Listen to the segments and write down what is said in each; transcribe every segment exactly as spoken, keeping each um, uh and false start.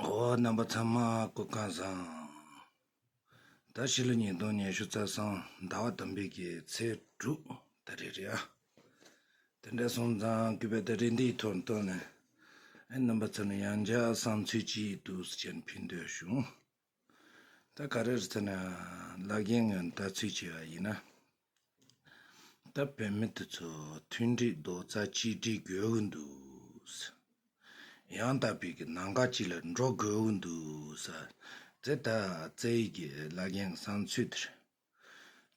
ཨོ། རྣམ་པ་ཚང་མ་སྐུ་ཁམས་བཟང་། ད་ཕྱི་ལོ་ཉིས་སྟོང་ཉི་ཤུ་རྩ་གསུམ་ཟླ་བ་དང་པོའི་གི་ཚེས་དྲུག་ད་རེད་རེད་ཨ། དེ་འདྲ་སོང་ཙང་གུས་པས་ད་རེས་འདིའི་ཐོག་ཐོག་ནས་ཨེ་རྣམ་པ་ཚོ་ནས་ཡང་བསྐྱར་བསམ་ཚུལ་ཅིག་འདུག་སེ་བྱས་ནས་ཕུལ་འདོད་བྱུང་། ད་ག་རེ་རེད་ཟེར་ན། བླ་རྒན་ངས་ལྟ་ཚུལ་བྱས་པ་ཡིན་ན། ད་བོད་མི་དེ་ཚོ་མཐུན་སྒྲིལ་རྡོག་རྩ་གཅིག་སྒྲིལ་དགོས་ཀྱི་འདུག་ཡང་དག་པའི་གི་ལམ་ཁ་གཅིག་ལ་འགྲོ་དགོས་ཀྱི་འདུག་ཟེར། དེ་ད་རྩ་བའི་གི་བླ་རྒན་གྱི་བསམ་ཚུལ་དེ་རེད།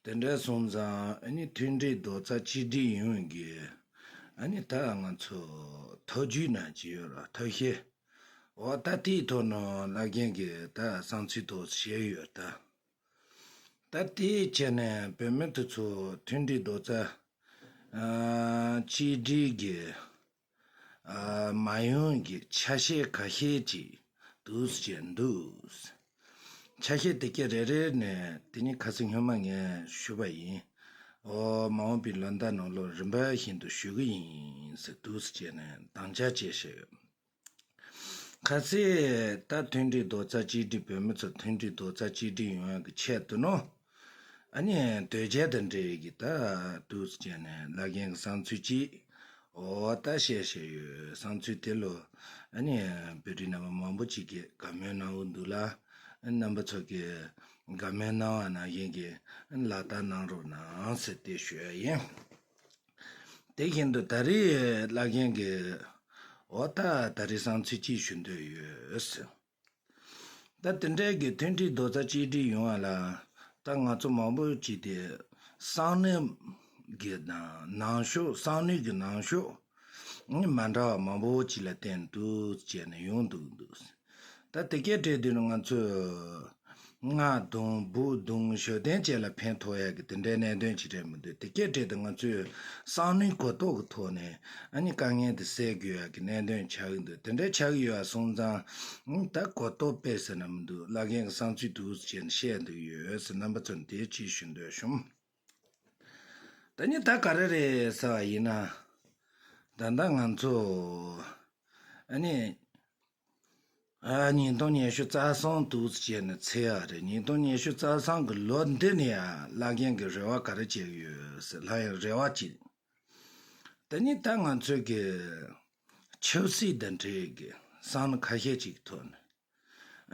དེ་འདྲ་སོང་ཙང་ཨ་ནི་མཐུན་སྒྲིལ་རྡོག་རྩ་གཅིག་སྒྲིལ་ཡོང་གི། ཨ་ནི་ད་ང་ཚོ་ཐབས་ཇུས་ནང་ཅིག་ཡོད་ར། ཐབས་ཤེས། འོ་ད་དེའི་ཐོག་ནས་བླ་རྒན་གྱིས་ད་བསམ་ཚུལ་ཏོག་ཙམ་བཤད་ཡོད་ད། ད་དེའི་ཆ་ནས་བོད་མི་དེ་ཚོ་མཐུན་སྒྲིལ་རྡོག་རྩ་ཨ་གཅིག་སྒྲིལ་གྱི་ཨ་མ་ཡོང་གི་ཆ་ཤས་ཁ་ཤས་ཅིག་འདུག་སེ་བྱས་འདུག་ཆ་ཤས་དེ་ག་རེ་རེ་ནས་དེ་ནི་ཁ་སང་སྔོན་མ་ངས་ཞུས་པ་ཡིན། འོ་མ་འོངས་པའི་ལོ་ཟླ་ནང་ལོགས་རིམ་པ་བཞིན་དུ་ཞུ་གི་ཡིན་ཟེར་འདུག་སེ་བྱས་ནས་དམ་བཅའ་བྱས་བཞག་ཡོད། ཁ་སང་ད་མཐུན་སྒྲིལ་རྡོག་རྩ་གཅིག་སྒྲིལ། བོད་མི་ཚོ་མཐུན་སྒྲིལ་རྡོག་རྩ་གཅིག་སྒྲིལ་ཡོང་ཡག་གི་ཆེད་དུ་ནོ། ཨ་ནི་དོལ་རྒྱལ་དང་འབྲེལ་གྱི་ད་འདུག་སེ་བྱས་ནས་བླ་རྒན་གྱི་བསམ་ཚུལ་གཅིག་འོ་ད་བཤད་བཤད་ཡོད། བསམ་ཚུལ་དེ་ལོ་ཨ་ནི་བོད་རིགས་རྣམ་པ་མང་པོ་ཅིག་གིས་དགའ་མོས་གནང་གི་འདུག་ལ། རྣམ་པ་ཚོ་གིས་དགའ་མོས་གནང་བ་ནང་བཞིན་གྱི་ལག་བསྟར་གནང་རོགས་གནང་ཟེར་དེ་ཞུ་ཡ་ཡིན། དེ་བཞིན་དུ་ད་རེས་བླ་རྒན་གྱིས་འོ་ད་ད་རེས་བསམ་ཚུལ་གཅིག་ཞུ་འདོད་ཡོད་ཟེར། ད་དེ་འདྲའི་གི་མཐུན་སྒྲིལ་རྡོག་རྩ་གཅིག་སྒྲིལ་ཡོང་བ་ལ་ད་ང་ཚོ་མང་པོ་ཅིག་དེ་བསམ་ནུས་ཀྱི་ནང་ནང་ཤོག་བསམ་ནུས་ཀྱི་ནང་ཤོག་ནི་མ་འདྲ་བ་མང་པོ་ཅིག་ལ་བརྟེན་འདུག་བྱས་ནས་ཡོང་འདུག་འདུག་ད་དེ་གའི་གྲས་དེ་ནི་ང་ཚོས་རྔ་བརྡུང་འབུ་བརྡུང་ཞོ་སྟན་བཅས་ལ་ཕན་ཐོགས་ཡག་གི་དེ་འདྲའི་གནད་དོན་ཅིག་རེད་མི་འདུག་དེ་གའི་གྲས་དེ་ང་ཚོས་བསམ་བློའི་གོ་རྟོགས་ཀྱི་ཐོག་ནས་ཨ་ནི་དཀའ་ངལ་དེ་སེལ་དགོས་ཡག་གི་གནད་དོན་ཆགས་ཀྱི་འདུག་དེ་འདྲའི་ཆགས་ཀྱི་ཡོད་པ་སོང་ཙང་ཨ་ནི་ད་གོ་རྟོགས་སྤེལ་ཟེར་ན་མི་འདུག་བླ་རྒན་གྱི་བསམ་ཚུལ་འདུག་ཟེར་བྱས་ནས་བཤད་འདོད་ཡོད་ཟེར། རྣམ་པ་ཚོར་འདི་ཅིག་ཞུ་འདོད་བྱུང་། ད་ནི་ད་ག་རེ་རེད་ཟེར་བ་ཡིན་ན། ད་ལྟ་ང་ཚོ་ཨ་ནི་ཨ་ཉིས་སྟོང་ཉི་ཤུ་རྩ་གསུམ་འདུག་སེ་བྱས་ནས་ཚེས་ཡག་རེད། ཉིས་སྟོང་ཉི་ཤུ་རྩ་གསུམ་གི་ལོ་འདི་ནས་ཡང་བླ་རྒན་གྱིས་རེ་བ་ག་རེ་བྱེད་ཀྱི་ཡོད་ཟེར་ལ་ཡང་རེ་བ་གཅིག་དེ་ནི་ད་ང་ཚོའི་གི་ཆབ་སྲིད་དང་འབྲེལ་གྱི་བསམ་བློ་ཁ་ཤས་ཅིག་ཐོག་ནས་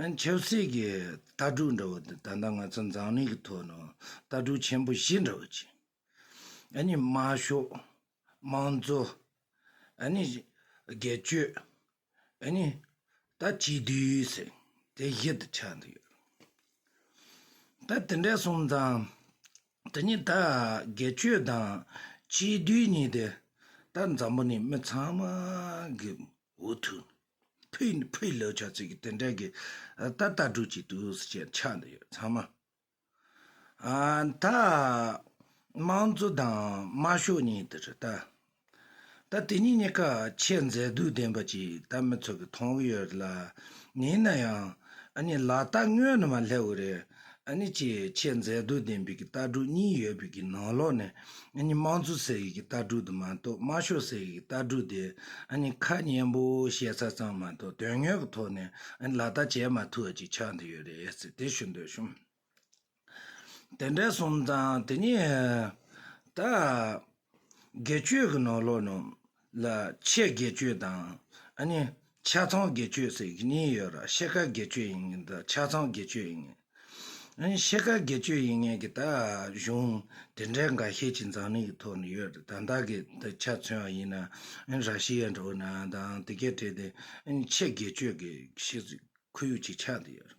ཨ་ཆབ་སྲིད་ཀྱི་ལྟ་གྲུབ་འདྲ་བོ་དེ་ད་ལྟ་ང་ཚོ་འཛམ་གླིང་གི་ཐོག་ནས་ལྟ་གྲུབ་ཆེན་པོ་བཞི་འདྲ་བོ་ཅིག་ཨ་ནི་དམར་ཤོག་དམངས་གཙོ། ཨ་ནི་སྒེར་གཅོད། ཨ་ནི་ད་སྤྱི་འཐུས་ཟེར་དེ་བཞི་དུ་ཆགས་འདུག་ཡོད། ད་དེ་འདྲ་སོང་ཙང་དེ་ནི་ད་སྒེར་གཅོད་དང་སྤྱི་འཐུས་གཉིས་དེ་ད་འཛམ་བུ་གླིང་མི་ཚང་མ་གི་འོ་ཐུག་ཕུད་ཕུད་ལོ་ཆ་ཚིག་གི་དེ་འདྲ་གི་ད་ལྟ་གྲུབ་ཀྱི་འདུག་ཟེར་ཆགས་འདུག་ཡོད་ཚང་མ། ཨ་ད་དམངས་གཙོ་དང་དམར་ཤོག་གཉིས་དེ་རེད་ད། ད་དེ་གཉིས་གཉིས་ཀ་ཆེས་མཛེས་སྡུག་ལྡན་པ་ཅིག་ད་མི་ཚོ་གི་མཐོང་གི་ཡོད་རེད་ལ། ཡིན་ན་ཡང་ཨ་ནི་ལག་བསྟར་དངོས་ནས་མ་སླེབས་པ་རེད། ཨ་ནི་ཅིག་ཆེས་མཛེས་སྡུག་ལྡན་པའི་གི་ལྟ་གྲུབ་གཉིས་ཡོད་པའི་གི་ནང་ལོགས་ནས་ཨ་ནི་དམངས་གཙོ་ཟེར་ཡི་གི་ལྟ་གྲུབ་དེ་མ་གཏོགས་དམར་ཤོག་ཟེར་ཡི་གི་ལྟ་གྲུབ་དེ་ཨ་ནི་ཁ་སྙན་པོ་བཤད་ས་ཙམ་མ་གཏོགས་དོན་དངོས་ཀྱི་ཐོག་ནས་ཨ་ནི་ལག་བསྟར་བྱེད་མ་ཐུབ་པ་ཅིག་ཆགས་འདུག་ཡོད་རེད་ཟེར་དེ་ཞུ་འདོད་བྱུང་། དེ་འདྲ་སོང་ཙང་དེ་ནི་ད་སྒེར་གཅོད་ཀྱི་ནང་ལོགས་ནང་ལ་ཆེས་སྒེར་གཅོད་དང་ཨ་ནི་ཆ་ཚང་སྒེར་གཅོད་ཟེར་གྱི་གཉིས་ཡོད་ར། ཕྱེད་ཀ་སྒེར་གཅོད་ཡིན་མཁན་དང་ཆ་ཚང་སྒེར་གཅོད་ཡིན་མཁན། ཨ་ནི་ཕྱེད་ཀ་སྒེར་གཅོད་ཡིན་མཁན་གྱི་ད་གཞུང་དེ་འདྲའི་འགའ་ཤས་ཅིག་འཛམ་གླིང་གི་ཐོག་ནས་ཡོད་རེད། ད་ལྟ་གི་ད་ཆ་མཚོན་པ་ཡིན་ན་ཨ་ནི་ར་ཤི་ཡ་འདྲ་བོ་ན་དང་དེ་གའི་གྲས་དེ་ཨ་ནི་ཆེས་སྒེར་གཅོད་ཀྱི་ཤེས་ཁོར་ཡུག་ཅིག་ཆགས་བསྡད་ཡོད་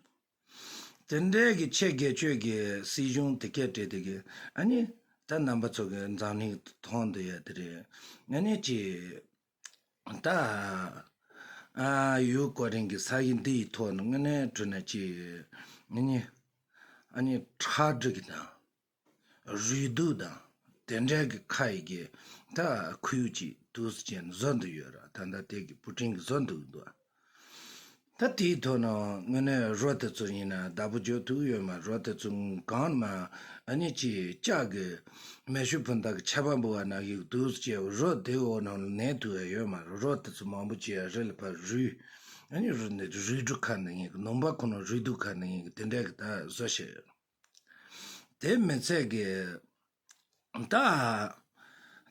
རེད། དེ་འདྲའི་གི་ཆེས་སྒེར་གཅོད་ཀྱི་སྲིད་གཞུང་དེ་གའི་གྲས་དེ་གི་ཨ་ནི་ད་རྣམ་པ་ཚོ་གི་འཛམ་གླིང་མཐོང་བསྡད་ཡ་དེ་རེད། ཨ་ནི་ཅི་ད་ཨ་ཡུལ་ཀོ་རིན་གྱི་ས་ཡི་འདི་ཡི་ཐོག་ནས་དངོས་གནས་དྲིས་ན་ཅི་ཨ་ནི་ཨ་ནི་ཁྲག་དྲི་གི་དང་། རུས་སྡུག་དང་དེ་འདྲའི་གི་ཁ་ཡི་གི་ད་ཁོར་ཡུག་ཅིག་འདུག་སེ་བྱས་ནས་བཟོ་འདུག་ཡོད་ར། ད་ལྟ་དེ་གི་པུ་ཏིན་གི་བཟོ་འདུག་འདུག་ད་དེའི་ཐོག་ནས་དངོས་གནས་རོ་དེ་ཚོ་ཡིན་ན་བདག་པོ་རྒྱག་ཐུབ་ཡོད་མ་རོ་དེ་ཚོ་གང་མ་ཨ་ནི་ཅི་ལྕགས་གི་མེ་ཤུགས་འཕུར་མདའ་གི་ཆར་པ་འབུ་བ་ནང་བཞིན་འདུག་སེ་བྱས་རོ་དེ་འོག་ནང་ལ་ནས་ཐུབ་ཡ་ཡོད་མ་རོ་དེ་ཚོ་མང་པོ་ཅིག་རི་ལ་ཕར་རུལ། ཨ་ནི་རུ་ནི་རུས་གྲུ་ཁ་ནི་ཡིན་གི། ནུམ་པ་ཁོ་ན་རུས་གྲུ་ཁ་ནི་ཡིན་གི། དེ་འདྲ་གི་ད་བཟོ་བྱས་ཡོད། དེ་མི་ཚད་གི་ད་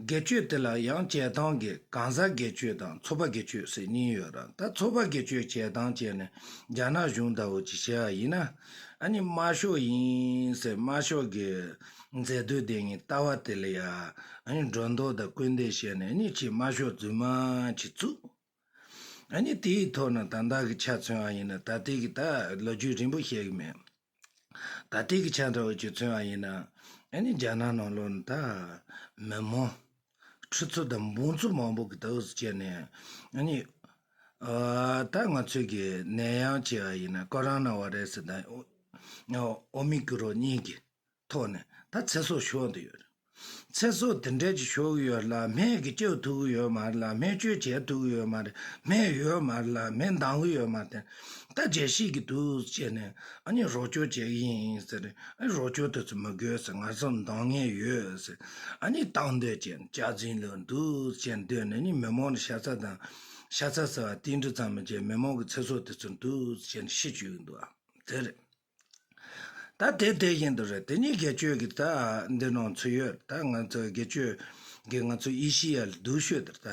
དགེ་ཆོས་དེ་ལ་ཡང་བྱེད་སྟངས་ཀྱི་གང་ཟག་དགེ་ཆོས་དང་ཚོགས་པ་དགེ་ཆོས་ཟེར་གཉིས་ཡོད་ར། ད་ཚོགས་པ་དགེ་ཆོས་བྱེད་སྟངས་བྱས་ནས་རྒྱ་ནག་གཞུང་ལྟ་བུ་ཅིག་བྱས་པ་ཡིན་ན། ཨ་ནི་དམར་ཤོག་ཡིན་ཟེར། དམར་ཤོག་གི་མཛད་དོན་དེ་ཉིད་ལྟ་བ་དེ་ལ་ཡ་ཨ་ནི་སྒྲོ་འདོགས་དང་སྐུལ་འདེད་བྱས་ནས། ཨ་ནི་ཆེས་དམར་ཤོག་རྫུན་མ་ཅིག་བཙུགས། ཨ་ནི་དེའི་ཐོག་ནས་ད་ལྟ་གི་ཆ་མཚོན་པ་ཡིན་ན། ད་ལྟའི་གི་ད་ལོ་རྒྱུས་རིང་པོ་བཤད་གི་མེད། ད་ལྟའི་གི་ཆ་འདྲ་བོ་ཅིག་མཚོན་པ་ཡིན་ན། ཨ་ནི་རྒྱ་ནག་ནང་ལོགས་ནས་ད་མི་མང་ཁྲི་ཚོ་དང་འབུམ་ཚོ་མང་པོ་གི་ཏོག་ཙམ་བྱས་ནས། ཨ་ནི་ཨ་ད་ང་ཚོའི་གི་ནད་ཡམས་བྱས་པ་ཡིན་ན་ཀོ་རོ་ན་བྷ་རེ་སི་དང་ཨོ་ཨོ་མི་ཀི་རོན་གཉིས་ཀྱི་ཐོག་ནས་ད་ཚེ་སྲོག་ཤོར་འདི་ཡོད་རེད། ཚེ་སྲོག་དེ་འདྲ་ཅིག་ཤོར་གི་ཡོད་ལ། སྨན་གྱིས་བཅོས་ཐུབ་གི་ཡོད་མ་རེད་ལ། སྨན་བཅོས་བྱེད་ཐུབ་གི་ཡོད་མ་རེད། སྨན་ཡོད་མ་རེད་ལ། སྨན་འདང་གི་ཡོད་མ་རེད། ད་རྒྱལ་སྤྱི་གི་འདུག་བྱས་ནས། ཨ་ནི་རོགས་སྐྱོར་བྱེད་གི་ཡིན་ཟེར། ཨ་ནི་རོགས་སྐྱོར་དེ་ཚོ་མི་དགོས་ཟེར། ང་ཚོ་འདང་ངེས་ཡོད་ཟེར། ཨ་ནི་བཏང་འདོད་བྱས་ནས་སྐྱག་རྫུན་ལོ་འདུག་བྱས་འདོད་ནས། ཨ་ནི་མི་མང་ལ་ཤ་ཚ་དང་ཤ་ཚ་ཟེར་བ་དེ་འདྲ་ཙམ་མི་བྱེད། མི་མང་གི་ཚེ་སྲོག་དེ་ཚོ་འདུག་བྱས་ནས་ཤི་བཅུག་གི་འདུག་ཨ། དེ་རེད། ད་དེ་དེ་བཞིན་དུ་རེད། དེ་ནས་དགེ་ཆོས་ཀྱི་ད་འདི་ནང་ཚུད་ཡོད། ད་ང་ཚོ་དགེ་ཆོས་ཀྱི་ང་ཚོ་ཨེ་ཤི་ཡ་ལ་སྡུག་ཤོས་དེར་ད།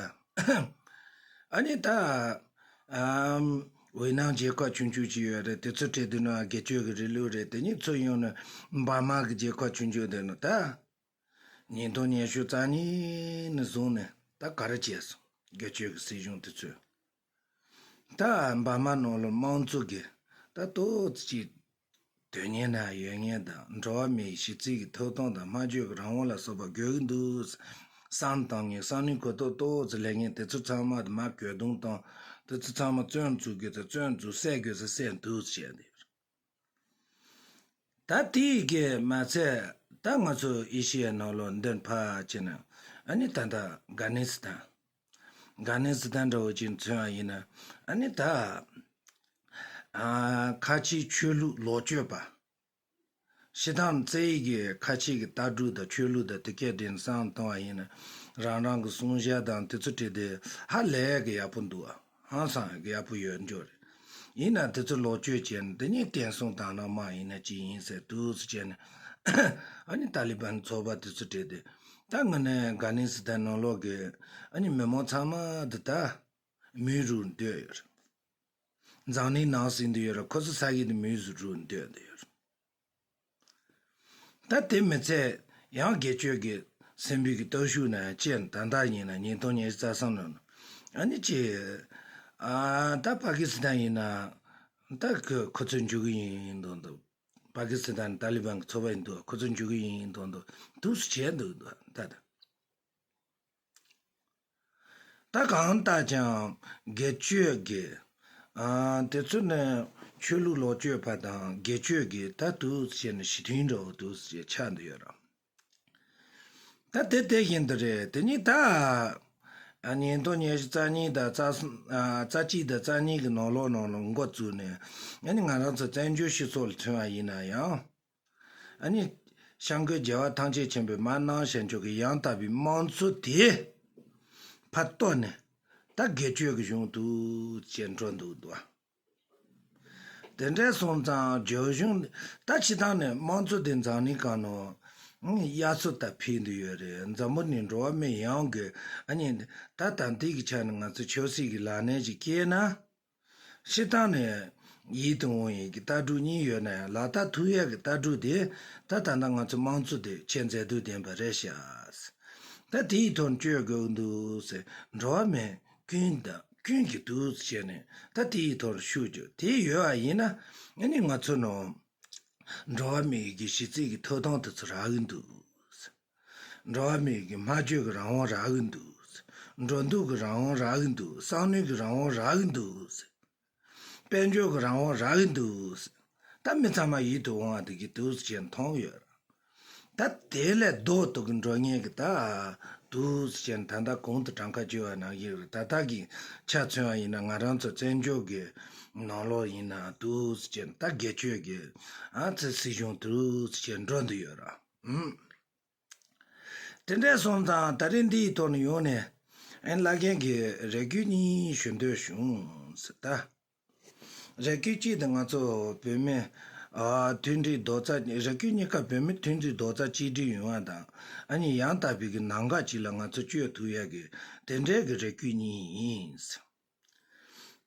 ཨ་ནི་ད་ཨམ་ཝེ་ནམ་རྒྱལ་ཁབ་ཆུང་ཆུང་ཅིག་ཡོད་རེད། དེ་ཚོ་གྲས་དེ་ནང་དགེ་ཆོས་ཀྱི་རིང་ལུགས་རེད། དེ་ནས་ཚུར་ཡོང་ནས་འབར་མ་གི་རྒྱལ་ཁབ་ཆུང་ཆུང་དེ་ནང་ད་ཉིས་སྟོང་ཉི་ཤུ་རྩ་གཉིས་ནས་བཟུང་ནས་ད་ག་རེ་བྱས་སོང་། དགེ་ཆོས་ཀྱི་སྲིད་གཞུང་དེ་ཚོས། ད་འབར་མ་ནང་ལ་དམངས་གཙོ་གི་ད་ཏོག་ཙམ་ཅིག་དོན་གཉེར་ན་ཡོད་མཁན་དང་། འགྲོ་བ་མིའི་གཞི་རྩའི་གི་ཐོབ་ཐང་དང་སྨྲ་བརྗོད་ཀྱི་རང་དབང་ལ་སོགས་པ་དགོས་ཀྱི་འདུག་བསམ་བཏང་མཁན། བསམ་བློའི་གོ་རྟོགས་ཏོག་ཙམ་སླེབས་མཁན་དེ་ཚོ་ཚང་མ་དེ་མར་གྱོད་རྡུང་བཏང་། དེ་ཚོ་ཚང་མ་བཙོན་འཛུལ་དགོས་ཚེ་བཙོན་འཛུལ། བསད་དགོས་ཚེ་བསད་འདུག་བྱས་ཏེ། ད་དེའི་གི་མ་ཚད་ད་ང་ཚོ་ཨེ་ཤི་ཡའི་ནང་ལོགས་འདིར་ཕར་ཕྱིན་ན། ཨ་ནི་ད་ལྟ་ཨབ་གྷ་ནི་སི་ཐན། ཨབ་གྷ་ནི་སི་ཐན་འདྲ་བོ་ཅིག་མཚོན་པ་ཡིན་ན། ཨ་ནི་ད་ཨ་ཁ་ཆེའི་ཆོས་ལུགས་ལོག་སྤྱོད་པ། སྤྱིར་བཏང་བཙན་བྱོལ་གྱི་ཁ་ཆེ་གི་ལྟ་གྲུབ་དང་ཆོས་ལུགས་དང་དེ་སྐད་དེ་བསམ་བཏང་བ་ཡིན་ན། རང་རང་གི་བསྲུང་བྱ་དང་དེ་ཚོ་བྲིས་ཏེ་ཧ་ལས་གི་ཡག་པོ་འདུག་ཨ། ཧང་སང་གི་ཡག་པོ་ཡོད་འགྲོ་རེད། ཡིན་ན་དེ་ཚོ་ལོག་སྤྱོད་བྱས་ནས། དེ་ནས་བསྟན་སྲུང་དང་བླངས་དམག་ཡིན་ན་ཅི་ཡིན་ཟེར་འདུག་སེ་བྱས་ནས། ཨ་ནི་ཏཱ་ལི་བན་ཚོགས་པ་དེ་ཚོ་བྲིས་ཏེ། ད་དངོས་གནས་ཨབ་གྷ་ནི་སི་ཐན་ནང་ལོགས་ཀྱི་ཨ་ནི་མི་མང་ཚང་མ་དེ་ད་མུའུ་རུ་སྡོད་ཡོད་རེད། འཛམ་གླིང་ནང་ཟིན་དུ་ཡོད་རེད། ཁོ་ཚོ་ས་ཡིག་དེ་མུའུ་ཟུ་རུ་སྡོད་དུ་ཡོད་རེད། ད་དེ་མི་ཚད་ཡང་དགེ་ཆོས་ཀྱི་སྲིན་པོའི་གི་སྟོབས་ཤུགས་ན་ཅི་ད་ལྟ་ཡིན་ན་ཉིས་སྟོང་ཉི་ཤུ་རྩ་གསུམ་ལོ་ན། ཨ་ནི་ཅི་ཨ་ད་པ་ཀི་སི་ཐན་ཡིན་ན་ད་ཁོ་ཁོ་ཚོ་འཇུག་གི་ཡིན་མདོག་མདོག་པ་ཀི་སི་ཐན་ཏཱ་ལི་བན་གྱི་ཚོགས་པ་ཡིན་འདུག་ཁོ་ཚོ་འཇུག་གི་ཡིན་མདོག་མདོག་འདུག་སེ་བྱས་འདུག་འདུག་ད་ད། ད་གང་ལྟར་ཀྱང་དགེ་ཆོས་ཀྱི་ཨ་དེ་ཚོ་ནི་ཆོས་ལུགས་ལོག་སྤྱོད་པ་དང་དགེ་ཆོས་ཀྱི་ད་དུ་བྱས་ནས་ཞི་མཐུན་འདྲ་བོ་འདུག་ཅེས་ཆགས་འདུག་ཡོད་ར། ད་དེ་དེ་བཞིན་དུ་རེད། དེ་ནི་ད་ཨ་ཉིས་སྟོང་ཉི་ཤུ་རྩ་གཉིས་དང་རྩ་གསུམ་ཨ་རྩ་གཅིག་དང་རྩ་གཉིས་ཀྱི་ནང་ལོགས་ནང་ལ་འགོ་བཙུགས་ནས། ཨ་ནི་ང་རང་ཚོ་བཙན་བྱོལ་སྤྱི་ཚོགས་ལ་མཚོན་པ་ཡིན་ན་ཡང་། ཨ་ནི་སྐྱབས་མགོན་རྒྱལ་བ་ཐམས་ཅད་མཁྱེན་པའི་མ་ནང་བཞིན་ཆོས་ཀྱི་ཡང་དག་པའི་དམངས་གཙོ་དེ་ཕར་གཏོར་ནས་ད་སྒེར་གཅོད་ཀྱི་གཞུང་དུ་ཅེས་འགྲོ་འདུག་འདུག་དེ་འདྲ་སོང་ཙང་རྒྱ་གཞུང་ད་སྤྱིར་བཏང་ནས་དམངས་གཙོ་དེ་འཛམ་གླིང་སྒང་ནང་དབྱར་མཚོ་ལྟར་འཕེལ་འདུག་ཡོད་རེད། འཛམ་བུ་གླིང་འགྲོ་བ་མི་ཡོངས་ཀྱི་ཨ་ནི་ད་ད་ལྟའི་གི་ཆ་ནས་ང་ཚོ་ཆབ་སྲིད་ཀྱི་ལག་ལེན་ཞིག་སྐྱེལ་ན། སྤྱིར་བཏང་ནས་ཡིད་དུ་འོང་ཡས་ཀྱི་ལྟ་གྲུབ་གཉིས་ཡོད་ན་ཡང་། ལག་བསྟར་ཐུབ་ཡས་ཀྱི་ལྟ་གྲུབ་དེ་ད་ད་ལྟ་ང་ཚོ་དམངས་གཙོ་དེ་ཆེས་མཛེས་སྡུག་ལྡན་པ་རེད་ཤག་ད་དེའི་ཐོག་བསྐྱོད་དགོས་འདུག་ཟེར། འགྲོ་བ་མི་ཀུན་དང་ཀུན་གྱིས་འདུག་ཟེར་ནས་ད་དེའི་ཐོག་ཤུགས་རྒྱོབ། དེ་ཡོད་པ་ཡིན་ན་ཨ་ནི་ང་ཚོ་ནང་འགྲོ་བ་མིའི་གི་གཞི་རྩའི་གི་ཐོབ་ཐང་དེ་ཚོ་རག་གི་འདུག་འགྲོ་བ་མིའི་གི་སྨྲ་བརྗོད་ཀྱི་རང་དབང་རག་གི་འདུག་འགྲོ་འདུག་གི་རང་དབང་རག་གི་འདུག་བསམ་བློའི་གི་རང་དབང་རག་གི་འདུག་དཔལ་འབྱོར་གྱི་རང་དབང་རག་གི་འདུག་ད་མི་ཚང་མ་ཡིད་དུ་འོང་བ་དེ་གི་འདུག་ཅེས་མཐོང་ཡོད། ད་དེ་ལས་ལྡོག་ཏུ་གི་འགྲོ་མཁན་གྱི་ད་འདུག་ཅེས་ད་ལྟ་གོང་དུ་གྲངས་ཀ་བརྗོད་པ་ནང་བཞིན་རེད། ད་ལྟ་གི་ཆ་མཚོན་པ་ཡིན་ན་ང་རང་ཚོ་བཙན་བྱོལ་གྱི་ནང་ལོགས་ཡིན་ན་འདུག་ཅེས་ད་སྒེར་གཅོད་ཀྱི་ཨ་ཙི་སྲིད་གཞུང་འདུག་ཅེས་འགྲོ་འདུག་ཡོད་ར། ཨུམ། དེ་འདྲ་སོང་ཙང་ད་རེས་འདིའི་ཐོག་ནས་ཡོང་ནས་ཨེ་བླ་རྒན་གྱི་རེ་སྐུལ་གཉིས་ཞུ་འདོད་བྱུང་ཟེར་ད། རེ་སྐུལ་གཅིག་དེ་ང་ཚོ་བོད་མི་ཨ་མཐུན་སྒྲིལ་རྡོག་རྩ། རེ་སྐུལ་གཉིས་ཀ་བོད་མི་མཐུན་སྒྲིལ་རྡོག་རྩ་གཅིག་སྒྲིལ་ཡོང་བ་དང་། ཨ་ནི་ཡང་དག་པའི་གི་ལམ་ཁ་གཅིག་ལ་ང་ཚོ་བསྐྱོད་ཐུབ་ཡ་གི་དེ་འདྲའི་གི་རེ་སྐུལ་གཉིས་ཡིན།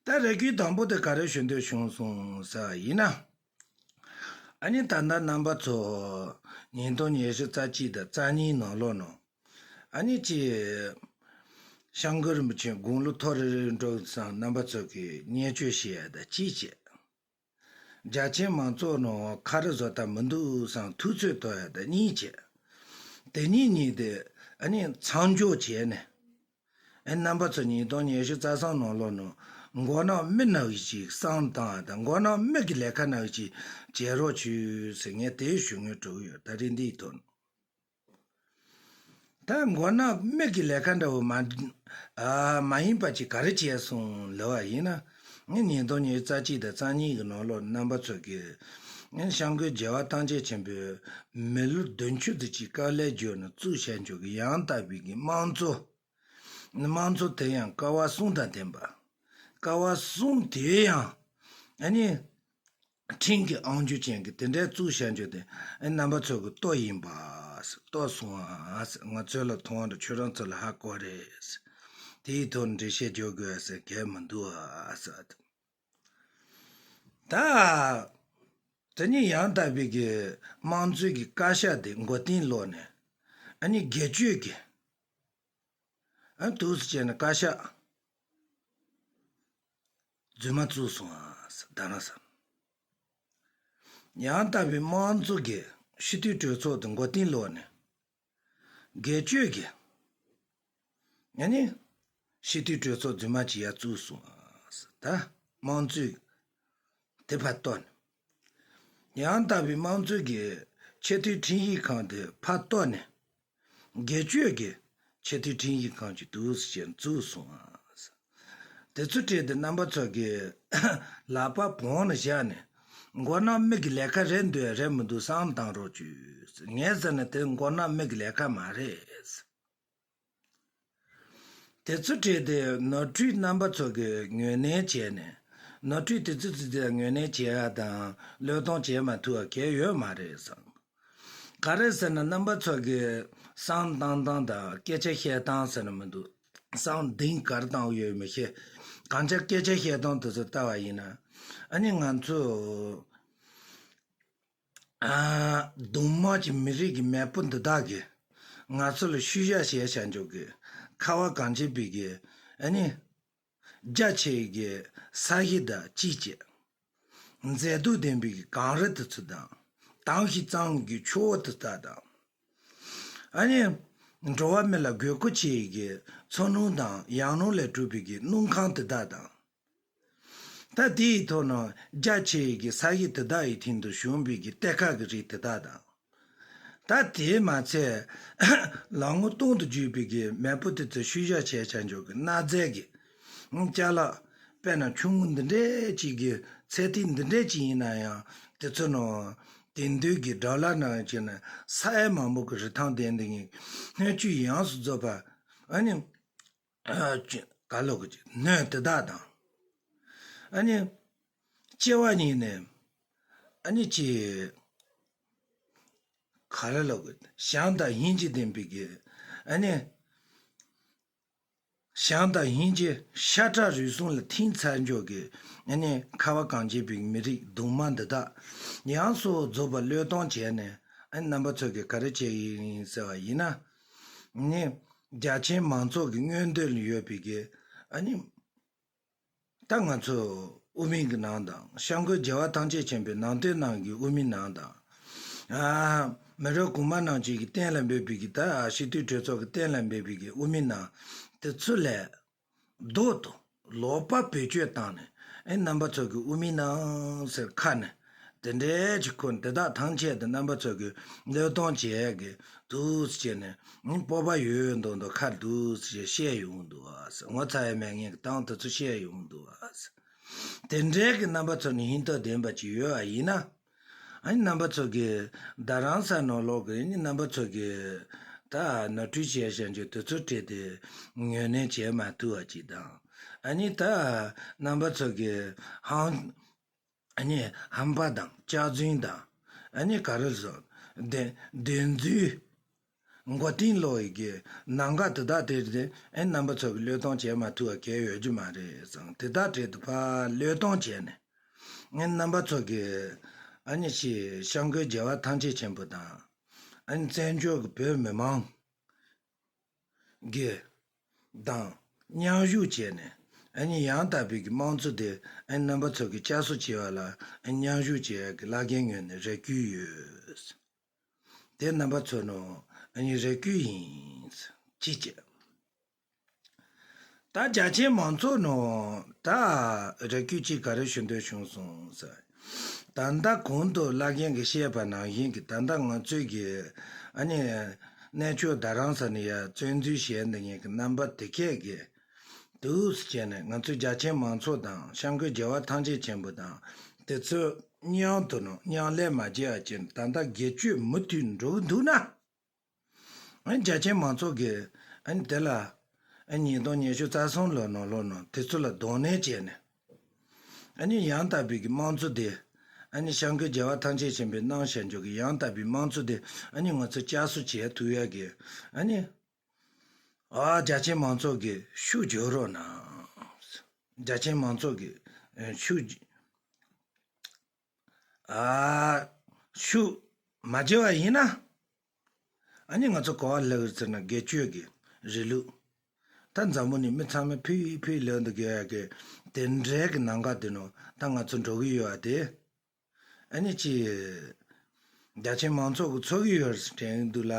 ད་རེ་སྐུལ་དང་པོ་དེ་ག་རེ་ཞུ་འདོད་བྱུང་སོང་ཟེར་བ་ཡིན་ན། ཨ་ནི་ད་ལྟ་རྣམ་པ་ཚོ་ཉིས་སྟོང་ཉི་ཤུ་རྩ་གཅིག་དང་རྩ་གཉིས་ནང་ལོགས་ནང་། ཨ་ནི་ཅི། སྐྱབས་མགོན་རིན་པོ་ཆེ་དགུང་ལོ་མཐོ་རིང་རིང་འགྲོ་སོང་། རྣམ་པ་ཚོ་གིས་བརྙས་བཅོས་བྱེད་ཡ་ད་གཅིག་བྱས། རྒྱ་ཆེའི་མང་ཚོགས་ནང་ཁ་རི་བཟོ་ལྟ་མི་འདུག་བསམ་ཐུབ་ཚོད་གཏོང་ཡ་ད་གཉིས་བྱས། དེ་གཉིས་གཉིས་དེ་ཨ་ནི་མཚམས་འཇོག་བྱས་ནས། ཨེ་རྣམ་པ་ཚོ་ཉིས་སྟོང་ཉི་ཤུ་རྩ་གསུམ་ནང་ལོགས་ནང་མགོ་ནག་མི་ནང་བཞིན་ཅིག་བསམ་བཏང་ཡ་ད། མགོ་ནག་མི་གི་ལས་ཀ་ནང་བཞིན་ཅིག་བྱེད་རོགས་བྱོས་ཟེར་ངས་དེ་ཞུ་སྙིང་བྲོ་གི་ཡོད། ད་རེས་འདིའི་ཐོག་ནས། ད་མགོ་ནག་མི་གི་ལས་ཀ་འདྲ་བོ་མ་ཨ་མ་ཡིན་པ་ཅིག་ག་རེ་བྱས་སོང་ལབ་པ་ཡིན་ན། ངས་ཉིས་སྟོང་ཉི་ཤུ་རྩ་གཅིག་དང་རྩ་གཉིས་ཀྱི་ནང་ལོགས་རྣམ་པ་ཚོ་གིས་ངས་སྐྱབས་མགོན་རྒྱལ་བ་ཐམས་ཅད་མཁྱེན་པའི་མི་ལོ་བདུན་ཅུ་ཙམ་ཅིག་དཀའ་ལས་བརྒྱབ་ནས་བཙུགས་བྱས་འཇོག་གི་ཡང་དག་པའི་གི་དམངས་གཙོ། དམངས་གཙོ་དེ་ཡང་ཀ་བ་གསུམ་དང་ལྡན་པ། ཀ་བ་གསུམ་དེ་ཡང་ཨ་ནི། ཁྲིམས་ཀྱི་དབང་སྒྱུར་ཅན་གྱི་དེ་འདྲའི་བཙུགས་བྱ་རྒྱུ་དེ། ཨེ་རྣམ་པ་ཚོ་གི་ལྟོས་ཡིན་པ། ལྟོས་སོང་ཨ། ང་ཚོ་ལ་མཐོང་བ་ཁྱོད་རང་ཚོ་ལ་ཧ་གོ་རེད། དེའི་ཐོག་འགྲེལ་བཤད་རྒྱག་དགོས་ཟེར་གལ་མི་འདུག་ཨ། ད། དེ་ནས་ཡང་དག་པའི་གི་དམངས་གཙོའི་གི་བཀའ་ཤག་དེ་མགོ་རྟིང་སློག་ནས། ཨ་ནི་སྒེར་གཅོད་ཀྱི། ཨ་འདུག་སེ་བྱས་ནས་བཀའ་ཤག་རྫུན་མ་བཙུགས་སོང་ཨ། ད་རང་ས། ཡང་དག་པའི་དམངས་གཙོ་གི་སྤྱི་འཐུས་གྲོས་ཚོགས་དེ་མགོ་རྟིང་སློག་ནས། སྒེར་གཅོད་ཀྱི། ཨ་ནི། སྤྱི་འཐུས་གྲོས་ཚོགས་རྫུན་མ་ཅིག་ཡར་བཙུགས་སོང་ཨ། ད་དམངས་གཙོའི་དེ་ཕར་གཏོར་ནས། ཡང་དག་པའི་དམངས་གཙོའི་གི་ཆེས་མཐོའི་ཁྲིམས་ཞིབ་ཁང་དེ་ཕར་གཏོར་ནས། སྒེར་གཅོད་ཀྱི་ཆེས་མཐོའི་ཁྲིམས་ཞིབ་ཁང་ཅིག་འདུག་སེ་བྱས་བཙུགས་སོང་ཨ། དེ་ཚོ་བྲིས་ཏེ་རྣམ་པ་ཚོ་གིས་ལག་པ་བོང་ལ་བཞག་ནས། མགོ་ནག་མི་གི་ལས་ཀ་རེད་འདུག་རེད་མི་འདུག་བསམ་བཏང་རོགས་བྱོས། ངས་ཟེར་ན་དེ་མགོ་ནག་མི་གི་ལས་ཀ་མ་རེད། དེ་ཚོ་བྲིས་ཏེ་ནོར་འཁྲུལ་རྣམ་པ་ཚོ་གིས་ངོས་ལེན་བྱས་ནས། ནོར་འཁྲུལ་དེ་ཚོ་ཚོ་དེ་ངོས་ལེན་བྱེད་ཡ་དང་བློས་གཏོང་བྱེད་མ་ཐུབ་པ་གལ་ཡོད་མ་རེད་བསམ། ག་རེ་ཟེར་ན་རྣམ་པ་ཚོ་གི་བསམ་བཏང་སྟངས་དང་སྐད་ཆ་བཤད་སྟངས་ཟེར་ན་མི་འདུག་བསམ་གཏིང་ག་རེ་བཏང་ཡོད་མི་ཤེས། གང་ཅི་སྐད་ཆ་བཤད་སྟངས་དེ་ཚོ་ལྟ་བ་ཡིན་ན། ཨ་ནི་ང་ཚོ་ཨ་གདོང་དམར་གྱི་མི་རིགས་ཀྱི་མེས་པོ་འདི་དག་གིས་ང་ཚོ་ལ་ཤུལ་བཞག་བྱས་བྱ་འཇོག་གི་ཁ་བ་གངས་ཅན་པའི་གི་ཨ་ནི། རྒྱ་ཆེ་གི་ས་གཞི་དང་གཅིག་བྱས། མཛེས་སྡུག་ལྡན་པའི་གངས་རི་དེ་ཚོ་དང་། དྭངས་ཤིང་གཙང་གི་ཆུ་བོ་དེ་དག་དང་། ཨ་ནི། འགྲོ་བ་མི་ལ་དགོས་མཁོ་ཆེ་གི་མཚོ་སྣུམ་དང་ཡང་སྣུམ་ལས་གྲུབ་པའི་གི་སྣུམ་ཁང་དེ་དག་དང་། ད་དེའི་ཐོག་ན་རྒྱ་ཆེ་གི་ས་གཞི་དེ་དག་གི་སྟེང་དུ་བྱུང་བའི་གི་གཏེར་ཁ་གི་རིགས་དེ་དག་དང་། ད་དེས་མ་ཚད། ལོ་ངོ་སྟོང་དུ་བརྒྱུད་པའི་གི་མེས་པོ་དེ་ཚོས་ཤུལ་བཞག་བྱས་བྱ་འཇོག་གི་གནའ་རྫས་ཀྱི་ཅ་ལག་དཔེར་ན་ཆུང་ངུ་འདི་འདྲའི་ཅིག་གི་ཚད་ཐིག་འདི་འདྲའི་ཅིག་ཡིན་ན་ཡང་དེ་ཚོ་ནང་དེང་དུས་ཀྱི་ཌོ་ལར་ནང་བྱས་ན་ས་ཡ་མང་པོ་གི་རིན་ཐང་ལྡན་འདི་གི་སྣོད་བཅུད་ཡོངས་སུ་རྫོགས་པ། ཨ་ནི། ཨ་ཅི་ག་ལོག་གི་སྣོད་དེ་དག་དང་། ཨ་ནི། ལྕི་བ་ཉིད་ནས། ཨ་ནི་ཅི། ག་རེ་ལབ་དགོས། ཞིང་དང་དབྱིན་ཇི་ལྡན་པའི་གི། ཨ་ནི། ཞིང་དང་དབྱིན་ཇི་ཤ་ཁྲག་རུས་གསུམ་ལ་ཐིམ་ཚར་འཇོག་གི། ཨ་ནི་ཁ་བ་གངས་ཅན་པའི་མི་རིགས་གདོང་དམར་འདི་དག་ཡོངས་སུ་རྫོགས་པ་བློས་གཏོང་བྱས་ནས། ཨ་ནི་རྣམ་པ་ཚོ་གིས་ག་རེ་བྱས་ཡིན་ཟེར་བ་ཡིན་ན། ཨ་ནི་རྒྱ་ཆེའི་མང་ཚོགས་ཀྱི་མངོན་འདོད་ལ་ཡོད་པའི་གི། ཨ་ནི། ད་ང་ཚོ་དབུ་མའི་གི་ནང་དང་སྐྱབས་མགོན་རྒྱལ་བ་ཐམས་ཅད་མཁྱེན་པའི་ནང་དོན་ནང་གི་དབུ་མའི་ནང་དང་། ཨ། མི་རབས་གོང་མ་རྣམས་ཀྱིས་གི་གཏན་ལ་འབེབས་པའི་གི་ད་སྤྱི་འཐུས་གྲོས་ཚོགས་ཀྱི་གཏན་ལ་འབེབས་པའི་གི་དབུ་མའི་ནང་དེ་ཚོ་ལས་ལྡོག་ཏུ་ལོག་པ་བེད་སྤྱོད་བཏང་ནས། ཨེ་རྣམ་པ་ཚོ་གི་དབུ་མའི་ནང་ཟེར་ཁ་ནས། དེ་འདྲའི་ཅིག་ཁོ་འདི་དག་ཐམས་ཅད་དེ་རྣམ་པ་ཚོ་གི་བློས་གཏོང་བྱས་གི་འདུག་ཟེར་ནས། སྤོབས་པ་ཡོད་མདོག་མདོག་ཁ་འདུག་ཟེར་བཤད་ཡོང་འདུག་ཨ་ཟེར། ངོ་ཚ་ཡ་མེད་མཁན་གྱི་སྟངས་དེ་ཚོ་བཤད་ཡོང་འདུག་ཨ་ཟེར། དེ་འདྲའི་གི་རྣམ་པ་ཚོ་ནི་ཧིང་སྟོབས་ལྡན་པ་ཅིག་ཡོད་པ་ཡིན་ན། ཨ་ནི་རྣམ་པ་ཚོ་གི་རྡ་རམ་ས་ནང་ལོགས་གི་ཨ་ནི་རྣམ་པ་ཚོ་གི་ད་ནོར་འཁྲུལ་བྱས་བཞག་རྒྱུ་དེ་ཚོ་བྲིས་ཏེ་ངོས་ལེན་བྱས་མ་ཐུབ་པ་ཅིག་དང་། ཨ་ནི་ད་རྣམ་པ་ཚོ་གི་ཧང་། ཨ་ནི་ཧམ་པ་དང་སྐྱག་རྫུན་དང་། ཨ་ནི་ག་རེ་ཟེར། བདེན་བདེན་རྫུན། མགོ་རྟིང་སློག་ཡི་གི་ནང་འགལ་དེ་དག་དེ་རེད། ཨེ་རྣམ་པ་ཚོ་གི་བློས་གཏོང་བྱེད་མ་ཐུབ་པ་གལ་ཡོད་རྒྱུ་མ་རེད་བསམ། དེ་དག་དེ་དག་ཕར་བློས་གཏོང་བྱས་ནས། ཨེ་རྣམ་པ་ཚོ་གི་ཨ་ནི་ཞེས་སྐྱབས་མགོན་རྒྱལ་བ་ཐམས་ཅད་མཁྱེན་པ་དང་། ཨ་ནི་བཙན་བྱོལ་གི་བོད་མི་མང་གི་དང་མཉམ་ཞུགས་བྱས་ནས། ཨ་ནི་ཡང་དག་པའི་གི་དམངས་གཙོ་དེ་ཨ་ནི་རྣམ་པ་ཚོ་གི་བསྐྱར་གསོ་བྱེད་པ་ལ་ཨ་ནི་མཉམ་ཞུགས་བྱེད་ཡག་གི་བླ་རྒན་ངོས་ནས་རེ་སྐུལ་ཡོད། དེ་རྣམ་པ་ཚོ་ནོ་ཨ་ནི་རེ་སྐུལ་ཡིན། ཅི་བྱེད། ད་རྒྱ་ཆེན་མང་ཚོགས་ནོ་ད་རེ་སྐུལ་ཅིག་ག་རེ་ཞུ་འདོད་བྱུང་སོང་ཟེར། ད་ལྟ་གོང་དུ་བླ་རྒན་གྱིས་བཤད་པ་ནང་བཞིན་གྱི། ད་ལྟ་ང་ཚོས་ཀྱི་ཨ་ནི་གནས་མཆོག་རྡ་རམ་ས་ནས་ཡར་བཙན་འཛུལ་བྱས་འདི་ཉིད་ཀྱི་རྣམ་པ་དེ་གས་ཀྱི་དུས་སུ་བྱས་ནས། ང་ཚོས་རྒྱ་ཆེན་མང་ཚོགས་དང་སྐྱབས་མགོན་རྒྱལ་བ་ཐམས་ཅད་མཁྱེན་པ་དང་དེ་ཚོ་མཉམ་དུ་ནོ་མཉམ་ལས་མ་བྱས་པ་བྱས་ནས། ད་ལྟ་སྒེར་གཅོད་མུ་མཐུད་འགྲོ་གི་འདུག་ན། ཨ་ནི་རྒྱ་ཆེན་མང་ཚོགས་ཀྱིས་ཨ་ནི་དེ་ལ་ཨ་ནི་ཉིས་སྟོང་ཉི་ཤུ་རྩ་གསུམ་ལོ་ནང་ལོགས་ནང་དེ་ཚོ་ལ་གདོང་ལེན་བྱས་ནས། ཨ་ནི་ཡང་དག་པའི་གི་དམངས་གཙོ་དེ། ཨ་ནི་སྐྱབས་མགོན་རྒྱལ་བ་ཐམས་ཅད་མཁྱེན་པས་གནང་བཞག་འཇོག་གི་ཡང་དག་པའི་དམངས་གཙོ་དེ་ཨ་ནི་ང་ཚོ་བསྐྱར་གསོ་བྱེད་ཐུབ་ཡག་གི། ཨ་ནི་ཨ་རྒྱ་ཆེན་མང་ཚོགས་ཀྱིས་ཤུགས་རྒྱག་རོགས་གནང་། རྒྱ་ཆེན་མང་ཚོགས་ཀྱིས་ཨ་ཤུགས་ཨ་ཤུགས་མ་བྱས་པ་ཡིན་ན། ཨ་ནི་ང་ཚོ་ག་པར་སླེབས་ཀྱི་ཟེར་ན། སྒེར་གཅོད་ཀྱི་རིང་ལུགས། ད་འཛམ་བུ་གླིང་མི་ཚང་མས་ཕུལ་ཕུལ་ལོན་དུ་དགོས་ཡག་གི་དེ་འདྲའི་གི་ནང་འགལ་དེ་ནང་ད་ང་ཚོ་འགྲོ་གི་ཡོད་པ་དེ། ཨ་ནི་ཅི། རྒྱ་ཆེན་མང་ཚོགས་ཀྱིས་ཚོར་གྱི་ཡོད་རེད་དྲན་གྱི་འདུག་ལ།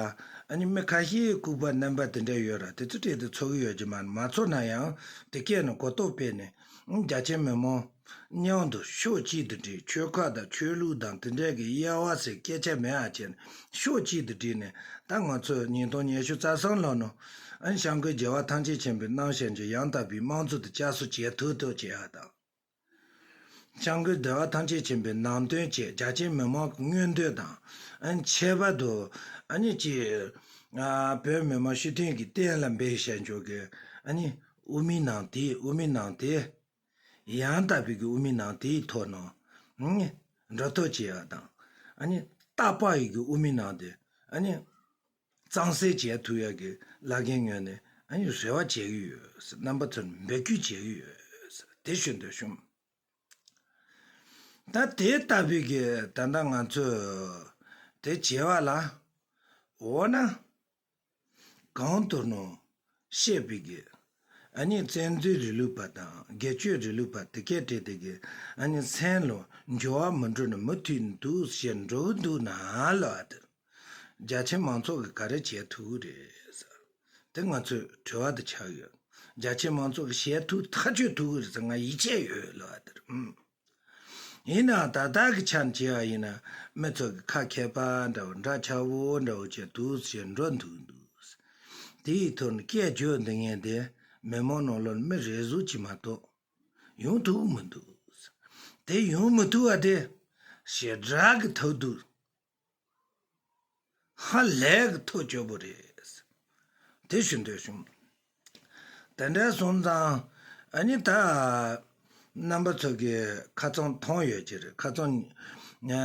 ཨ་ནི་མི་ཁ་ཤས་ལྐུགས་པ་རྣམ་པ་དེ་འདྲ་ཡོད་ར། དེ་ཚོ་གྲས་དེ་ཚོར་གྱི་ཡོད་ཀྱི་མ་རེད། མ་ཚོར་ན་ཡང་དེ་སྐད་ནས་གོ་རྟོགས་སྤེལ་ནས། རྒྱ་ཆེན་མི་མང་མཉམ་དུ་ཕྱོགས་གཅིག་ཏུ་སྒྲིལ། ཆོལ་ཁ་དང་ཆོས་ལུགས་དང་དེ་འདྲ་གི་དབྱེ་བ་ཟེར་སྐད་ཆ་མེད་པ་བྱས་ནས་ཕྱོགས་གཅིག་ཏུ་སྒྲིལ་ནས། ད་ང་ཚོས་ཉིས་སྟོང་ཉི་ཤུ་རྩ་གསུམ་ལོ་ནང་ཨ་ནི་སྐྱབས་མགོན་རྒྱལ་བ་ཐམས་ཅད་མཁྱེན་པས་གནང་བཞག་འཇོག་ཡང་དག་པའི་དམངས་གཙོ་དེ་བསྐྱར་གསོ་བྱེད་ཐུབ་ཐུབ་བྱེད་ཡག་དང་། སྐྱབས་མགོན་རྒྱལ་བ་ཐམས་ཅད་མཁྱེན་པས་ནང་དོན་བྱས། རྒྱ་ཆེན་མི་མང་གི་མངོན་འདོད་དང་ཨ་ནི་ཁྱད་པར་དུ་ཨ་ནི་ཅི། ཨ་བོད་མི་མང་སྤྱི་མཐུན་གྱི་རྟེན་ལ་འབེབས་བཞག་འཇོག་གི་ཨ་ནི་དབུ་མའི་ནང་དེ། དབུ་མའི་ནང་དེ། ཡང་དག་པའི་གི་དབུ་མའི་ནང་དེའི་ཐོག་ནང་ཨ་ནི་འགྲོ་ཐབས་བྱེད་ཡག་དང་། ཨ་ནི་རྟག་པ་ཡི་གི་དབུ་མའི་ནང་དེ་ཨ་ནི་གཙང་སེལ་བྱེད་ཐུབ་ཡག་གི་བླ་རྒན་ངོས་ནས་ཨ་ནི་རེ་བ་བྱེད་ཀྱི་ཡོད། རྣམ་པ་ཚོར་འབོད་སྐུལ་བྱེད་ཀྱི་ཡོད། དེ་ཞུ་འདོད་བྱུང་། ད་དེ་ལྟ་བུའི་གི་ད་ལྟ་ང་ཚོས་དེ་བྱེད་པ་ལ། འོ་ན་གང་ལྟར་ནོ་བཤད་པའི་གི་ཨ་ནི་བཙན་འཛུལ་རིང་ལུགས་པ་དང་སྒེར་གཅོད་རིང་ལུགས་པ་དེ་སྐད་བྲིས་དེ་གི་ཨ་ནི་མཚན་ལོ་འགྱུར་བ་མི་འགྲོ་ནི་མུ་མཐུད་འདུག་ཞེས་འགྲོ་གི་འདུག་ན་ལ་བ་དེ། རྒྱ་ཆེན་མང་ཚོགས་ཀྱིས་ག་རེ་བྱེད་ཐུབ་ཀྱི་རེད་ཟེར། དེ་ང་ཚོས་དྲི་བ་དེ་ཆགས་ཡོད། རྒྱ་ཆེན་མང་ཚོགས་ཀྱིས་བྱེད་ཐུབ་ཐག་གཅོད་ཐུབ་ཀྱི་རེད་ཟེར་ང་ཡིད་ཆེས་ཡོད་ལབ་པ་དེ་རེད། ཨུམ། ཡིན་ནའང་ད་ལྟ་གི་ཆ་ནས་བྱས་པ་ཡིན་ན་མི་ཚོ་གི་ཁ་མཁས་པ་འདྲ་བོ། འདྲ་ཆགས་པོ་འདྲ་བོ་བྱས་འདུག་ཟེར་འགྲོ་འདུག་འདུག་དེའི་ཐོག་ནས་སྐད་བརྗོད་འདི་ངན་དེ་མི་མང་ནང་ལོགས་ནས་མི་རེ་ཟུང་གཅིག་མ་གཏོགས་ཡོང་ཐུབ་མི་འདུག་དེ་ཡོང་མི་ཐུབ་པ་དེ་ཞེ་དྲག་གི་ཐབས་སྡུག་ཧ་ལས་གི་ཐག་ཆོད་པོ་རེད། དེ་ཞུ་འདོད་བྱུང་། དེ་འདྲ་སོང་ཙང་ཨ་ནི་ད་རྣམ་པ་ཚོ་གི་ཁ་རྩང་མཐོང་ཡོད་ཀྱི་རེད། ཁ་རྩང་ཨ་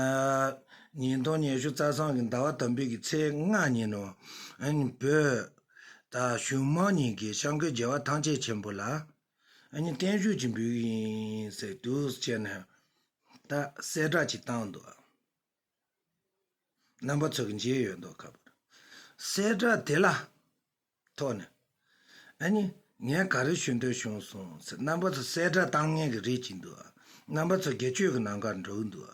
ཉིས་སྟོང་ཉི་ཤུ་རྩ་གསུམ་གི་ཟླ་བ་དང་པོའི་གི་ཚེས་ལྔ་ཉིན་ནོ་ཨ་ནི་བོད་ད་གཞུང་མང་གཉིས་ཀྱིས་སྐྱབས་མགོན་རྒྱལ་བ་ཐམས་ཅད་མཁྱེན་པ་ལ་ཨ་ནི་བརྟན་བཞུགས་ཅིག་འབུལ་གི་ཡིན་ཟེར་འདུག་ཟེར་ནས་ད་གསལ་བསྒྲགས་ཅིག་བཏང་འདུག་རྣམ་པ་ཚོ་གི་མཇལ་ཡོད་མདོག་ཁ་པོ། གསལ་བསྒྲགས་དེ་ལ་ཐོག་ནས་ཨ་ནི་ངས་ག་རེ་ཞུ་འདོད་བྱུང་སོང་ཟེར། རྣམ་པ་ཚོ་གསལ་བསྒྲགས་བཏང་མཁན་གྱི་རིགས་ཅིག་འདུག་རྣམ་པ་ཚོ་སྒེར་གཅོད་ཀྱི་ནང་གར་འགྲོ་གི་འདུག་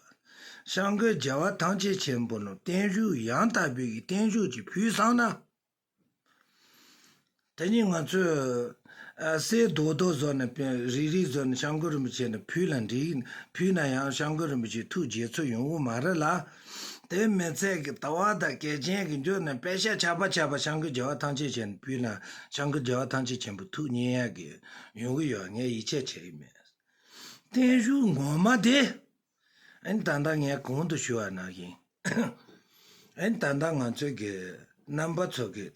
སྐྱབས་མགོན་རྒྱལ་བ་ཐམས་ཅད་མཁྱེན་པ་ལ་བརྟན་བཞུགས་ཡང་དག་པའི་གི་བརྟན་བཞུགས་ཅིག་ཕུལ་སོང་ན། དེ་ནི་ང་ཚོས་ཨ་གསེར་རྡོག་རྡོག་བཟོ་ནས་པེ་རིལ་རིལ་བཟོ་ནས་སྐྱབས་མགོན་རིན་པོ་ཆེ་ནས་ཕུལ་ལ་འགྲིག་ཕུལ་ན་ཡང་སྐྱབས་མགོན་རིན་པོ་ཆེ་ཐུགས་དགྱེས་ཚོར་ཡོང་གི་མ་རེད་ལ། དེ་མི་ཚད་ཀྱི་ལྟ་བ་དང་གལ་ཆེན་གྱི་འཇོག་ནས་པེ་ཤ་ཆག་པ་ཆག་པ་སྐྱབས་མགོན་རྒྱལ་བ་ཐམས་ཅད་མཁྱེན་ནས་ཕུལ་ན་སྐྱབས་མགོན་རྒྱལ་བ་ཐམས་ཅད་མཁྱེན་པ་ཐུགས་མཉེས་ཡག་གི་ཡོང་གི་ཡོད། ངས་ཡིད་ཆེས་བྱེད་ཀྱི་མེད། བརྟན་བཞུགས་ངོ་མ་དེ། ཨ་ནི་ད་ལྟ་ངས་གོང་དུ་ཞུ་བ་ནང་བཞིན། ཨ་ནི་ད་ལྟ་ང་ཚོའི་གི་རྣམ་པ་ཚོ་གི་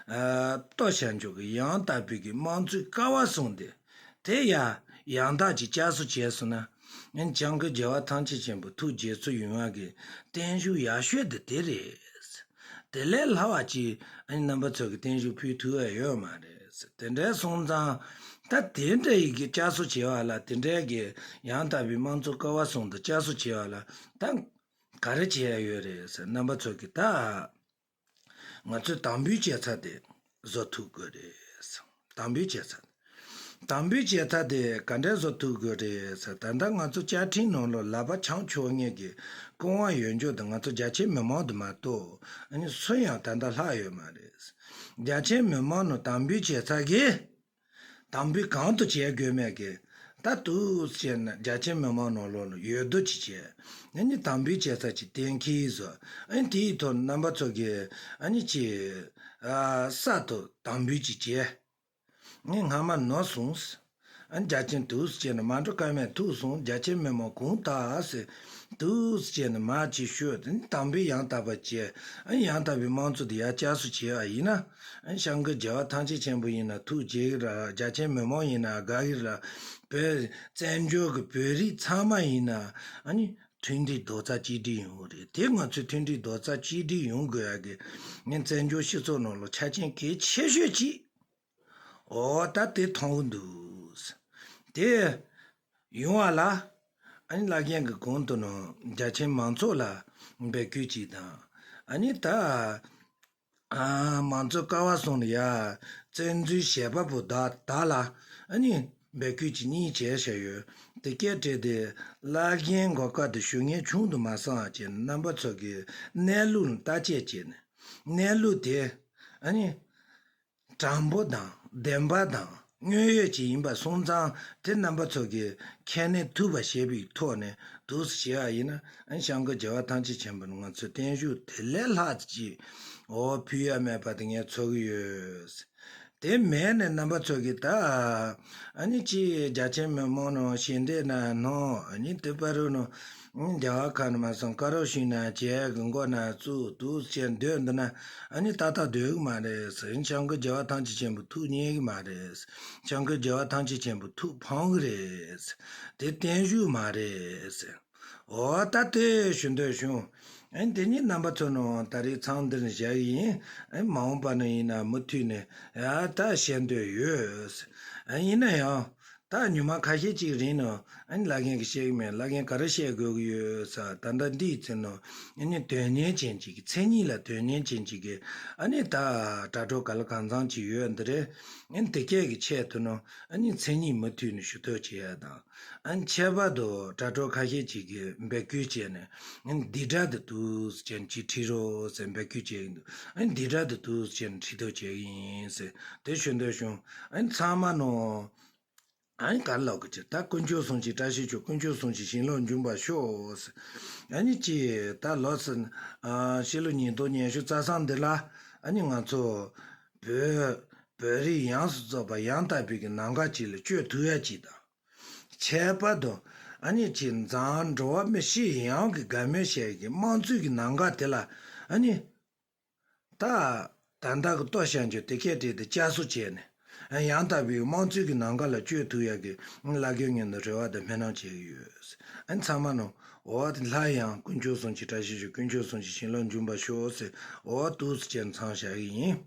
ཨ་ལྟོ་བྱ་འཇུག་གི་ཡང་དག་པའི་གི་དམངས་གཙོའི་ཀ་བ་བཟུང་སྟེ། དེ་ཡང་ཡང་དག་ཅིག་བསྐྱར་གསོ་བྱས་སོང་ན། ཨ་ནི་སྐྱབས་མགོན་རྒྱལ་བ་ཐམས་ཅད་མཁྱེན་པའི་ཐུགས་དགྱེས་ཚུལ་ཡོང་བ་གི་བརྟན་བཞུགས་ཡག་ཤོས་དེ་དེ་རེད། དེ་ལས་ལྷག་པ་ཅིག་ཨ་ནི་རྣམ་པ་ཚོ་གི་བརྟན་བཞུགས་ཕུལ་ཐུབ་ཡ་ཡོད་མ་རེད། དེ་འདྲ་སོང་ཙང་ད་དེ་འདྲ་ཡི་གི་བསྐྱར་གསོ་བྱེད་པ་ལ། དེ་འདྲའི་གི་ཡང་དག་པའི་དམངས་གཙོ་ཀ་བ་གསུམ་དུ་བསྐྱར་གསོ་བྱེད་པ་ལ་ད་ག་རེ་བྱེད་ཡ་ཡོད་རེད་ཟེར། རྣམ་པ་ཚོ་གི་ད། ང་ཚོས་དམ་འབུལ་བྱེད་ས་དེ་བཟོ་ཐུབ་དགོས་རེད། དམ་འབུལ་བྱེད་ས། དམ་འབུལ་བྱེད་ས་དེ་ག་འདྲ་བཟོ་ཐུབ་དགོས་རེད་ཟེར། ད་ལྟ་ང་ཚོ་བཅའ་ཁྲིམས་ནང་ལོགས་ལག་པ་འཆང་ཆོག་མཁན་གྱི་སྐུ་དབང་ཡོད་འཇོག་དེ་ང་ཚོ་རྒྱ་ཆེའི་མི་མང་དུ་མ་གཏོགས་ཨ་ནི་སུ་ཡང་ད་ལྟ་ལྷག་ཡོད་མ་རེད། རྒྱ་ཆེའི་མི་མང་ནང་དམ་འབུལ་བྱེད་ས་གི། དམ་འབུལ་གང་དུ་བྱེད་དགོས་མེད་ཀྱི། ད་འདུག་སེ་བྱས་ན་རྒྱ་ཆེ་མི་མང་ནང་ལོགས་ལ་ཡོད་དོ་ཅི་བྱས། ཨ་ནི་དམ་འབུལ་བྱེད་ས་ཅིག་གཏན་འཁེལ་བཟོ། ཨ་ནི་དེའི་ཐོག་རྣམ་པ་ཚོ་གིས་ཨ་ནི་ཅི། ཨ་གསར་དུ་དམ་འབུལ་ཅིག་བྱས། ངས་སྔ་མ་ནོར་སོང་། ཨ་ནི་རྒྱ་ཆེན་འདུག་སེ་བྱས་ན་མ་འགྲོ་ཀ་མེད་ཐུག་སོང་། རྒྱ་ཆེ་མི་མང་གུང་དག་སེ། འདུག་སེ་བྱས་ནས་མར་ཅིག་ཤོད་དེ་ནི་དམ་འབུལ་ཡང་དག་པ་བྱས། ཨ་ནི་ཡང་དག་པའི་དམངས་གཙོ་དེ་ཡར་བསྐྱར་གསོ་བྱས་པ་ཡིན་ན། ཨ་ནི་སྐྱབས་མགོན་རྒྱལ་བ་ཐམས་ཅད་མཁྱེན་པ་ཡིན་ན་ཐུགས་དགྱེས་ཀྱི་རེད། རྒྱ་ཆེ་མི་མང་ཡིན་ན་དགའ་གི་རེད། བོད་བཙན་བྱོལ་གྱི་བོད་རིགས་ཚང་མ་ཡིན་ན་ཨ་ནི་མཐུན་སྒྲིལ་རྡོག་རྩ་གཅིག་སྒྲིལ་ཡོང་གི་རེད། དེ་ང་ཚོའི་མཐུན་སྒྲིལ་རྡོག་རྩ་གཅིག་སྒྲིལ་ཡོང་དགོས་ཡ་གི་ངས་བཙན་བྱོལ་སྤྱི་ཚོགས་ནང་ལ་ཆ་རྐྱེན་གལ་ཆེ་ཤོས་གཅིག་འོ་ད་དེ་མཐོང་གི་འདུག་དེ་ཡོང་བ་ལ་ཨ་ནི་བླ་རྒན་གྱི་གོང་དུ་ནང་རྒྱ་ཆེན་མང་ཚོགས་ལ་འབོད་སྐུལ་གཅིག་དང་། ཨ་ནི་ད་ཨ་མང་གཙོ་ཀ་བ་གསུམ་ལ་ཡ་བཙན་འཛུལ་བྱེད་པ་པོ་དག་དག་ལ་ཨ་ནི་འབོད་སྐུལ་གཅིག་གཉིས་བྱས་བཞག་ཡོད། དེ་སྐད་བྲིས་ཏེ་བླ་རྒན་མགོ་སྐོར་དུ་ཞུ་མཁན་ཆུང་དུ་མ་སོང་བ་བྱས་ནས་རྣམ་པ་ཚོ་གི་གནས་ལུགས་ལ་བརྟག་དཔྱད་བྱས་ནས་གནས་ལུགས་དེ་ཨ་ནི། དྲང་པོ་དང་བདེན་པ་དང་དངོས་ཡོད་ཅིག་ཡིན་པ་སོང་ཙང་དེ་རྣམ་པ་ཚོ་གིས་ཁས་ལེན་ཐུབ་པ་བྱེད་པའི་ཐོག་ནས་འདུག་སེ་བྱེད་པ་ཡིན་ན། ཨ་ནི་སྐྱབས་མགོན་རྒྱལ་བ་ཐམས་ཅད་མཁྱེན་པ་ནི་ང་ཚོའི་བརྟན་བཞུགས་དེ་ལས་ལྷག་ཅིག་འོ་ཕུལ་ཡ་མེད་པ་དེ་ངས་ཚོར་གི་ཡོད། དེ་མེད་ནས་རྣམ་པ་ཚོ་གིས་ད་ཨ་ནི་ཅི་རྒྱ་ཆེ་མི་མང་ནང་ཞལ་འདེབས་ན་གནང་། ཨ་ནི་དེ་བར་དུ་ནང་རྒྱ་གར་ཁ་ནས་མར་སོང་ཀ་རོ་ཤིང་ན་བྱས་གི་མགོ་ན་བཙུགས་འདུག་སེ་བྱས་སྡོད་འདུག་ན། ཨ་ནི་ཏག་ཏག་སྡོད་གི་མ་རེད་ཟེར། སྐྱབས་མགོན་རྒྱལ་བ་ཐམས་ཅད་མཁྱེན་པའི་ཐུགས་མཉེས་གི་མ་རེད། སྐྱབས་མགོན་རྒྱལ་བ་ཐམས་ཅད་མཁྱེན་པའི་ཐུགས་ཕམ་གི་རེད། དེ་བརྟན་བཞུགས་མ་རེད་ཟེར། འོ་ད་དེ་ཞུ་འདོད་བྱུང་། ཨ་ནི་དེ་ཉིད་རྣམ་པ་ཚོ་ནང་ད་རེས་མཚམས་འདིར་བཞག་གི་ཡིན། ཨ་ནི་མ་འོངས་པ་ནང་ཡིན་ན་མུ་མཐུད་ནས་ཡ་ད་བཤད་འདོད་ཡོད། ཨ་ཡིན་ན་ཡང་། ད་ཉི་མ་ཁ་ཤས་ཅིག་རིང་ནང་ཨ་ནི་བླ་རྒན་གྱིས་བཤད་གི་མེད། བླ་རྒན་ག་རེ་བཤད་དགོས་ཀྱི་ཡོད་ཟེར། ད་ལྟ་འདིའི་ཚེ་ནང་ཨ་ནི་དོན་སྙིང་ཅན་ཅིག་གི་མཚན་ཉིད་ལ་དོན་སྙིང་ཅན་ཅིག་གི་ཨ་ནི་ད་དྲ་གྲོགས་ག་ལ་གང་འཚམ་ཅིག་ཡོད་འདི་རེད། ཨ་ནི་དེ་སྐད་ཀྱི་ཆེད་དུ་ནང་ཨ་ནི་མཚན་ཉིད་མུ་མཐུད་ནས་ཞུ་གཏུག་བྱེད་ཡ་དང་། ཨ་ནི་ཁྱད་པར་དུ་དྲ་གྲོགས་ཁ་ཤས་ཅིག་གིས་འབོད་སྐུལ་བྱས་ནས་ཨ་ནི་འདི་འདྲ་དུ་འདུག་ཟེར་ཅན་ཅིག་བྲིས་རོགས་ཟེར་འབོད་སྐུལ་བྱེད་ཀྱི་འདུག་ཨ་ནི་འདི་འདྲ་དུ་འདུག་ཟེར་ཅན་བྲིས་གཏུག་བྱེད་ཀྱི་ཡིན་ཟེར་དེ་ཞུ་འདོད་བྱུང་། ཨ་ནི་ཚང་མ་ནང་། ཨ་ནི་ག་རེ་ལབ་དགོས་ཀྱི། ད་དཀོན་མཆོག་གསུམ་གྱི་བཀྲ་ཤིས་ཤོག་དཀོན་མཆོག་གསུམ་གྱི་བྱིན་རླབས་འབྱུང་བར་ཤོག་ཨ་ནི་ཅི་ད་ལོ་ཚོད། ཨ་ཕྱི་ལོ་ཉིས་སྟོང་ཉི་ཤུ་རྩ་གསུམ་འདི་ལ་ཨ་ནི་ང་ཚོ་བོད་བོད་རིགས་ཡོངས་སུ་རྫོགས་པ་ཡང་དག་པའི་གི་ནང་ཁུལ་ཅིག་ལ་བསྐྱོད་ཐུབ་ཡ་ཅིག་དང་། ཁྱད་པར་དུ་ཨ་ནི་ཅི་འཛམ་འགྲོ་བ་མི་སྤྱི་ཡོངས་ཀྱི་དགའ་མོས་བྱེད་ཀྱི་དམངས་གཙོའི་གི་ནང་ཁུལ་དེ་ལ་ཨ་ནི། ད། ད་ལྟ་གི་ལྟོ་བཤད་རྒྱུ་དེ་སྐད་བྲིས་ཏེ་བསྐྱར་གསོ་བྱས་ནས། ཡང་དག་པའི་དམངས་གཙོའི་གི་ནང་ཁུལ་ལ་བསྐྱོད་ཐུབ་ཡག་གི་བླ་རྒན་ངོས་ནས་རེ་བ་དང་སྨོན་ལམ་བྱེད་ཀྱི་ཡོད། ཨ་ཚང་མ་ནང་འོ་དེ་སླར་ཡང་དཀོན་མཆོག་གསུམ་གྱི་བཀྲ་ཤིས་ཤོག་དཀོན་མཆོག་གསུམ་གྱི་བྱིན་རླབས་འབྱུང་བར་ཤོག་ཟེར་འོ་འདུག་སེ་བྱས་མཚམས་བཞག་གི་ཡིན།